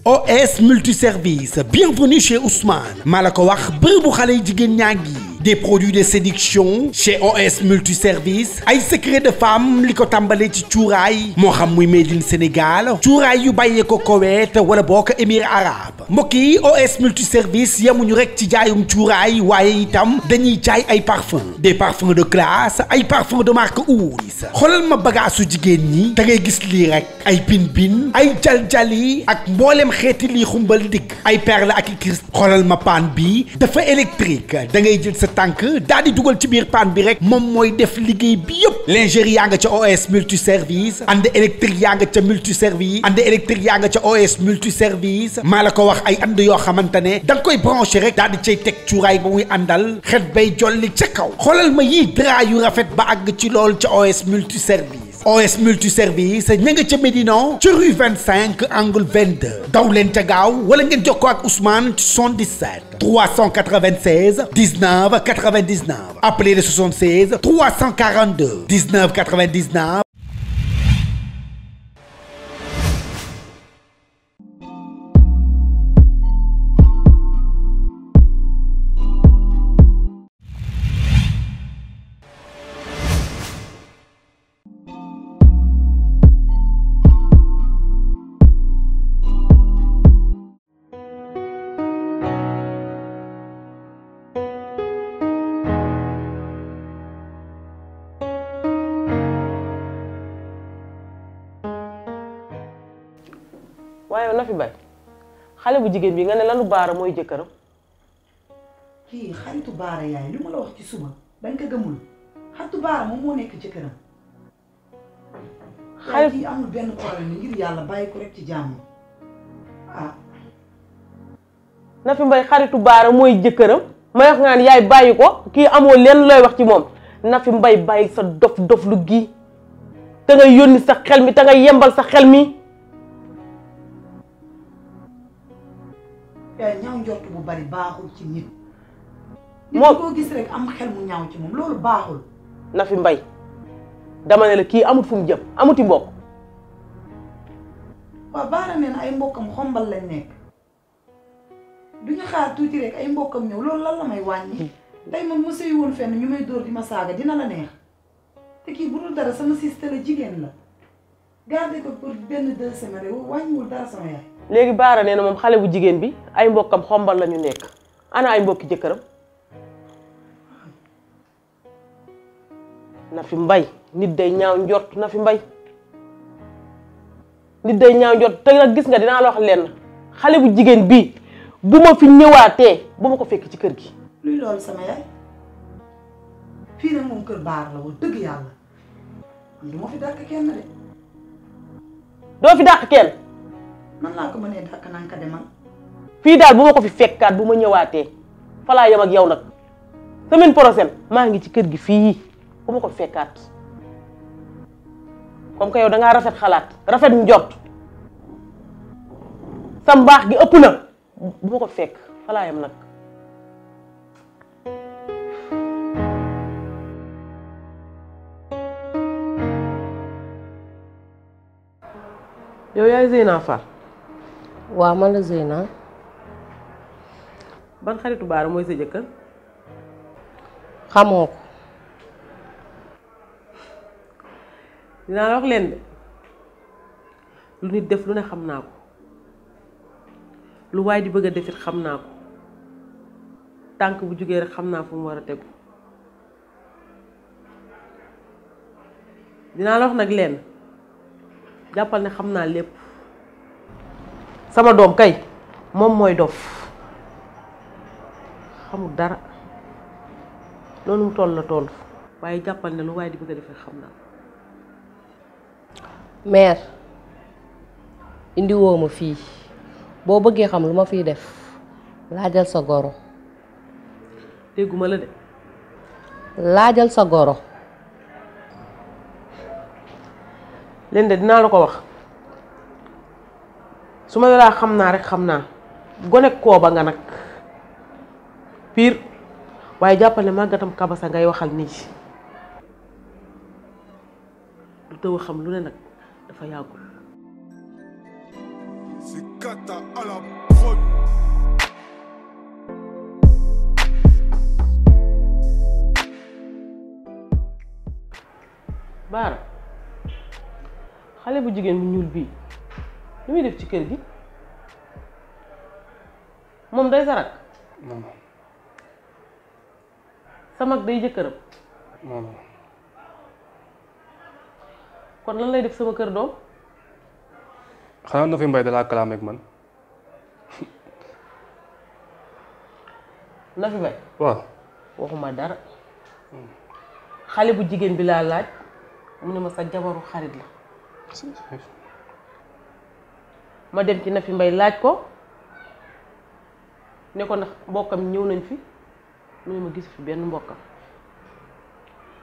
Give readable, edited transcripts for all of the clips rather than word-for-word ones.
OS multiservice bienvenue chez Ousmane maa la ko wax bërëbu xale yi jigéen ñaa ngi des produits de séduction chez OS multiservice ay secret de femme li ko tàmbalee ci cuuraay moo xam muy made in Sénégal cuuraay yu bàyyee ko Koweït wala boo ko Émirats arabes mbokk yi OS multiservice yemuñu rek ci jaayum cuuraay waaye itam dañuy jaay ay parfums des parfums de classe ay parfums de marque Oud xoolal ma bagaasu jigéen ñi da ngay gis lii rek ay bin ay jaljali ak mboolem xeeti lii xumbal ndigg ay perle ak i cristal xoolal ma paan bi dafa électrique da ngay jël sa tànk daal di dugal ci biir paan bi rek moom mooy def liggéey bi yëpp lingerie yaa nga ca OS multiservice and électrique yaa nga ca multiservice and électrique yaa nga ca OS multiservice maa la ko wax ay and yoo xamante ne da nga koy branché rek daal di cay teg cuuraay ba muy àndal xet bay jolli ca kaw xoolal ma yii drap yu rafet ba àgg ci lool ca OS multiservice OS multiservice ña nga ca Médina ci rue 25 angle 22 daw leen ca gaaw wala ngeen jokkoo ak Ousmane ci 77 396 19 99 appelez le 76 342 19 99. waaye na fi bay xale bu jigéen bi nga ne lanu baara mooy jëkkëram. kii xaritu baara yaay li ma la wax ci suba dañ ko gëmul xaritu baara moom moo nekk jëkkëram. xarit kii amul benn problème ngir yàlla bàyyi ko rek ci jàmm ah. na fi mbay xaritu baara mooy jëkkëram may wax nga ne yaay bàyyi ko kii amoo lenn looy wax ci moom na fi mbay bàyyi sa dof lu gi te nga yónni sa xel mi te nga yembal sa xel mi. yaay ñaaw njort bu bari baaxul ci nit. moom koo gis rek am xel mu ñaaw ci moom loolu baaxul. na fi mbay dama ne la kii amut fu mu jëm amuti mbokk. waaw baara neen ay mbokkam xombal lañ nekk duñu xaar tuuti rek ay mbokkam ñëw loolu lan la may wàññi. tey man ma sëy woon fenn ñu may dóor di ma saaga dina la neex te kii bu dul dara sama sister la jigéen la garder ko pour benn 2 semaines rek wàññiwul dara sama yaay. léegi baara nee na moom xale bu jigéen bi ay mbokkam xombal la ñu nekk ana ay mbokki jëkkëram. na fi mbay nit day ñaaw njort na fi mbay nit day ñaaw njort te nag gis nga dinaa la wax lenn xale bu jigéen bii bu ma fi ñëwaatee bu ma ko fekk ci kër gi. luy loolu sama yaay fii nag moom kër baar la woon dëgg yàlla du ma fi dàq kenn de. doo fi dàq kenn. man laa ko mënee dàq nanga ko demal. fii daal bu ma ko fi fekkaat bu ma ñëwaatee fa laa yem ak yow nag semaine prochaine maa ngi ci kër gi fii bu ma ko fekkaat comme que yow dangaa rafet xalaat rafet njort sa mbaax gi ëpp na bu ma ko fekk fa laa yem nag. yow yaay Zeyna Fall. waaw man la Zeyna. ban xaritu baara mooy sa jëkkër. xamoo ko. dinaa la wax leen de lu nit def lu ne xam naa ko lu waay di bëgg a defit xam naa ko tànk bu jógee rek xam naa fu mu war a tegu dinaa la wax nag leen jàppal ne xam naa lépp sama doom kay moom mooy dof xamul dara noonu mu toll la toll waaye jàppal ne lu waay di bëgg a defit xam naa ko. mère indi woo ma fii boo bëggee xam lu ma fiy def laajal sa goro. dégguma la de. laajal sa goro. leen de dinaa la ko wax su ma yoraa xam naa rek xam naa gone kooba nga nag pire waaye jàppal ne màggatam kabasa ngay waxal nii lu tëw xam lu ne nag dafa yàggul. C'est Kata à la prod. Baara xale bu jigéen bu ñuul bii lu muy def ci kër gi moom day sarak non sa mag day jëkkëram non non kon lan lay def sama kër doom xanaa na fi mbay dalaa kalaame ak man na fi bay waaw waxuma dara xale bu jigéen bi laa laaj mu ne ma sa jabaru xarit la ma dem ci Nafi Mbay laaj ko ne ko ndax mbokkam ñëw nañ fi mu ne ma gis fi benn mbokkam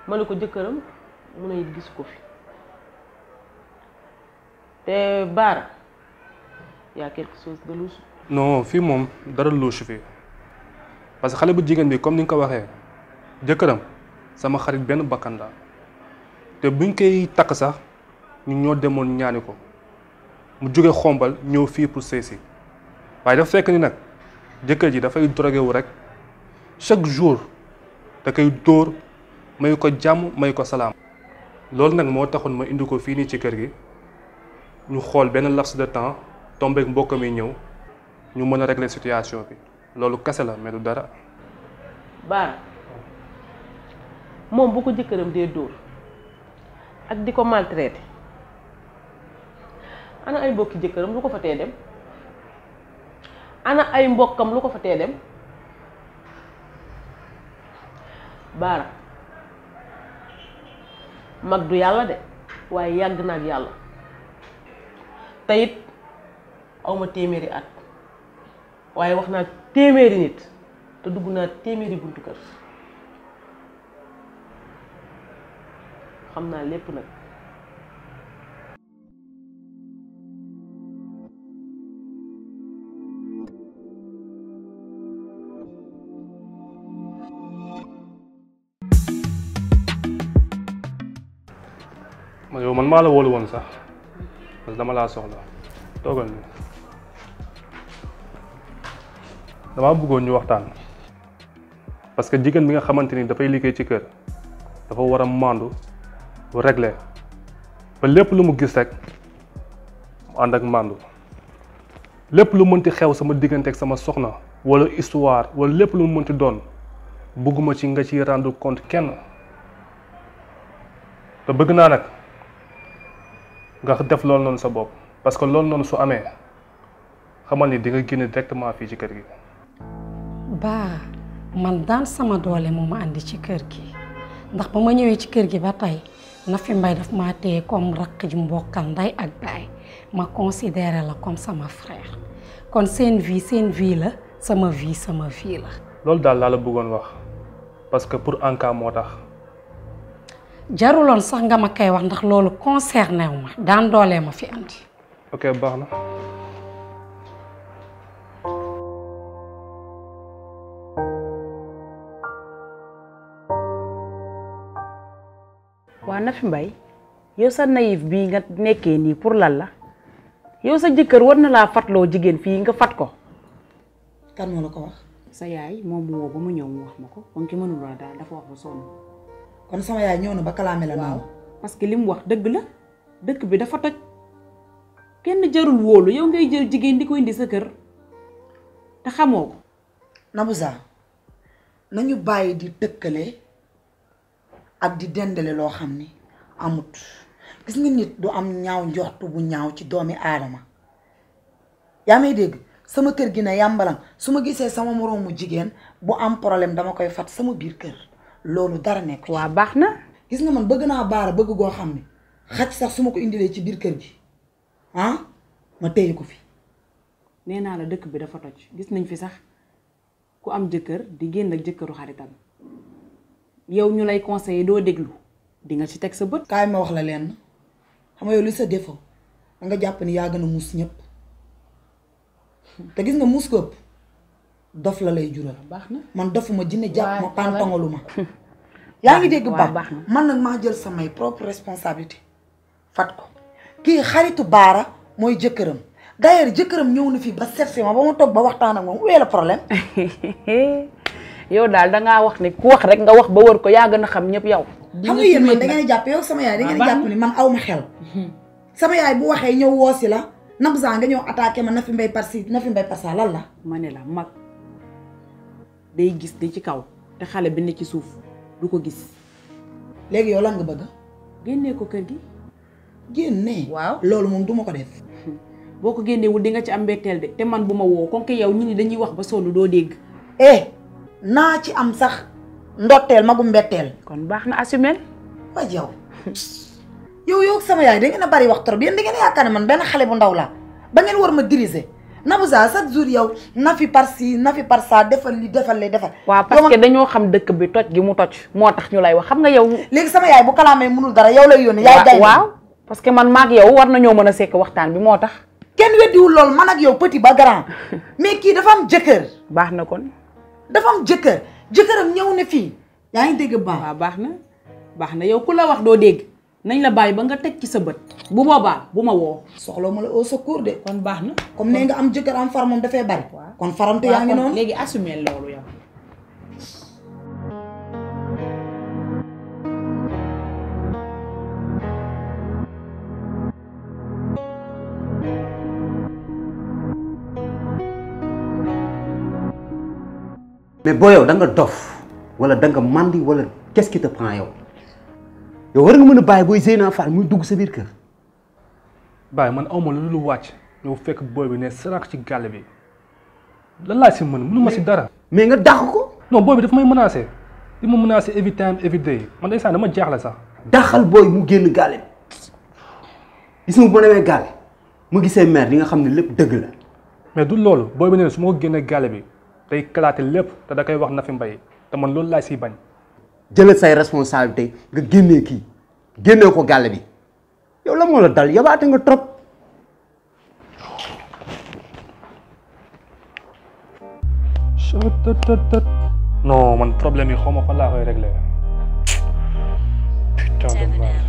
ma ne ko jëkkëram mu ne gis ko fi te Baara y a quelque chose de louche. non fii moom dara louche fii parce que xale bu jigéen bi comme ni nga ko waxee jëkkëram sama xarit benn bakkan la te buñ koy takk sax ñu ñoo demoon ñaani ko mu jóge xombal ñëw fii pour sëy si waaye dafa fekk ni nag jëkkër ji dafay drogué wu rek chaque jour da koy dóor may ko jàmm may ko salaam loolu nag moo taxoon ma indi ko fii nii ci kër gi ñu xool benn laps de temps tombeek mbokkam yi ñëw ñu mën a régler situation bi loolu kese la mais du dara. Baara moom bu ko jëkkëram dee dóor ak di ko maltraité ana ay mbokki jëkkëram lu ko fa tee dem ana ay mbokkam lu ko fa tee dem Baara mag du yàlla de waaye yàgg na ak yàlla te it awma téeméeri at waaye wax naa téeméeri nit te dugg naa téeméeri buntu kër xam naa lépp nag yow man maa la wóolu woon sax parce que dama laa soxla toogal ni damaa bëggoon ñu waxtaan parce que jigéen bi nga xamante ni dafay liggéey ci kër dafa war a maandu bu réglé ba lépp lu mu gis rek mu ànd ak maandu lépp lu mënti xew sama diggante ak sama soxna wala histoire wala lépp lu mu mënti doon bëgguma ci nga ci rendre compte kenn te bëgg naa nag nga def loolu noonu sa bopp parce que loolu noonu su amee xamal ni di nga génne directement fii ci kër gi. baa man daan sama doole moo ma andi ci kër gi ndax ba ma ñëwee ci kër gi ba tey Nafi Mbay daf maa téye comme rakk ji mbokkal ndey ak baay ma considéré la comme sama frère kon seen vie la sama vie la. loolu daal laa la bëggoon wax parce que pour en cas moo tax. jaruloon sax nga ma koy wax ndax loolu concerné wu ma daan doolee ma fi andi. ok baax na. waa Nafi Mbay yow sa naïf bii nga nekkee nii pour lan la yow sa jëkkër war na laa fatloo jigéen fii nga fat ko. kan moo la ko wax. sa yaay moom mu woo ba mu ñëw mu wax ma ko kon ki mënul la daal dafa wax ba sonn. kon sama yaay ñëw na ba kalaame la noonu. parce que li mu wax dëgg la dëkk bi dafa toj kenn jarul wóolu yow ngay jël jigéen di ko indi sa kër te xamoo ko. Nabouza nañu bàyyi di tëkkale ak di dendale loo xam ni amut gis nga nit du am ñaaw njortu bu ñaaw ci doomi aadama yaa may dégg sama kër gi ne yàmbalam su ma gisee sama moroomu jigéen bu am problème dama koy fat sama biir kër loolu dara nekk. waa baax na. gis nga man bëgg naa Baara bëgg goo xam ne xaj sax su ma ko indilee ci biir kër gi ah ma téye ko fi. nee naa la dëkk bi dafa toj gis nañ fi sax ku am jëkkër di génn ak jëkkëru xaritam yow ñu lay conseiller doo déglu di nga ci teg sa bët. kaay ma wax la leen xam nga yow li sa défaut da nga jàpp ni yaa gën a muus ñëpp te gis nga muus ko ëpp dof la lay jural. baax na man dofuma jinne jàpp ma pantangalu ma. yaa ngi dégg ba man nag maa jël samay propre responsabilité fat ko kii xaritu Baara mooy jëkkëram d'ailleurs jëkkëram ñëw na fii ba seet si ma ba ma toog ba waxtaan ak moom où est le problème. yow daal dangaa wax ne ku wax rek nga wax ba wër ko yaa gën a xam ñëpp yow. xam nga yéen man da ngeen di jàpp yow sama yaay da ngeen di jàpp ni man aw ma xel. sama yaay bu waxee ñëw woosi la Nabouza nga ñëw attaqué ma Nafi Mbaye par ci Nafi Mbaye par ça lan la. ma ne la mag day gis di ci kaw te xale bi ne ci suuf du ko gis. léegi yow lan nga bëgg. génnee ko kër gi. génne. waaw loolu moom duma ko def. boo ko génneewul di nga ci am mbetteel de te man bu ma woo kon yow ñi ni dañuy wax ba sonn doo dégg. naa ci am sax ndotteel magum mbetteel. kon baax na assumel. waa yow yow sama yaay da ngeen a bari wax trop yéen da ngeen yaakaar ne man benn xale bu ndaw laa ba ngeen war ma diriger Nabouza chaque jour yow Nafi par ci Nafi par ça defal li defal lay defal. waaw parce que dañoo xam dëkk bi toj gi mu toj moo tax ñu lay wax xam nga yow. léegi sama yaay bu kalaamee mënul dara yow lay yónnee. yaay gay waaw parce que man maag yow war nañoo mën a sekk waxtaan bi moo tax. kenn weddiwul loolu man ak yow petit ba grand mais kii dafa am jëkkër. baax na kon. dafa am jëkkëram ñëw na fii yaa ngi dégg baax. waaw baax na yow ku la wax doo dégg nañ la bàyyi ba nga teg ci sa bët bu boobaa bu ma woo. soxla ma la au secours de. kon baax na comme nee nga am jëkkër am far moom dafay bari. kon faramte yaa ngi noonu léegi assumer loolu yow. mais boo yow da nga dof wala da nga mandi wala qu'est-ce qui te prend yow war nga mën a bàyyi booy Zeyna Fall muy dugg sa biir kër. Baye man awma lu lu wàcc ñëw fekk booy bi ne sarax ci gàll bi lan laa si mënu ma si dara. mais nga dàq ko. non booy bi daf may menacé di ma menacé every time every day man day saa dama jaaxle sax. daxal booy mu génn gàlle bi gis nga bu ma demee gàlle mu gisee mère di nga xam ne lépp dëgg la. mais du loolu booy bi ne su ma ko génnee gàlle bi day kalaate lépp te da koy wax Nafi Mbaye te man loolu laay siy bañ. jëlal say responsabilité nga génnee kii génnee ko gàlle bi yow la moo la dal yabaate nga trop. non man problème yi xaw ma fan laa koy réglé putain de merde.